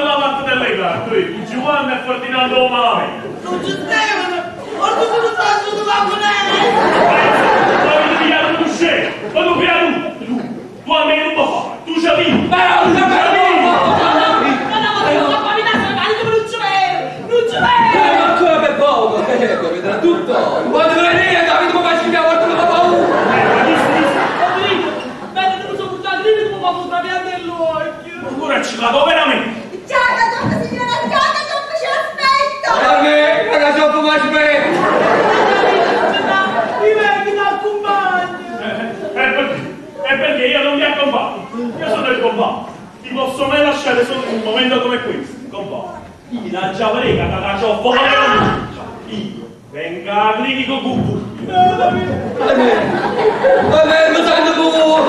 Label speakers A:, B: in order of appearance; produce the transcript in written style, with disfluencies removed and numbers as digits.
A: dalla parte delle carte, con Giovanni e Ferdinando Malamente.
B: Non ci stevano! Ora tu non sai su dove
A: Ma avete pigliato un scemo, ma tu pigliato tu, tu, tu a me non mi fai, tu ci vivi.
C: Ma non
B: Ma no, ma non non ci vedo! Non ci vedo!
C: Ancora per poco, eh, vedrà tutto. Quando verrà Davide come faccio mia volta non fa paura.
A: Ma chi si dice?
B: Rodrigo, bene, non sono buttato lì come mi traviando nell'occhio!
A: Ancora ci vado veramente.
D: Ciao, Cacioppo, signora, ciao, Cacioppo, ci aspetto!
C: A me, la cacioppa mi aspetta.
B: Mi vengo da accompagno!
A: E perché? E perché io non vi accompagno? Io sono il compagno. Ti posso mai lasciare solo in un momento come questo, compagno. Io la già prega, che cacioppo Io vengo a clinico cucù.
C: A me, a me, mi sento buono.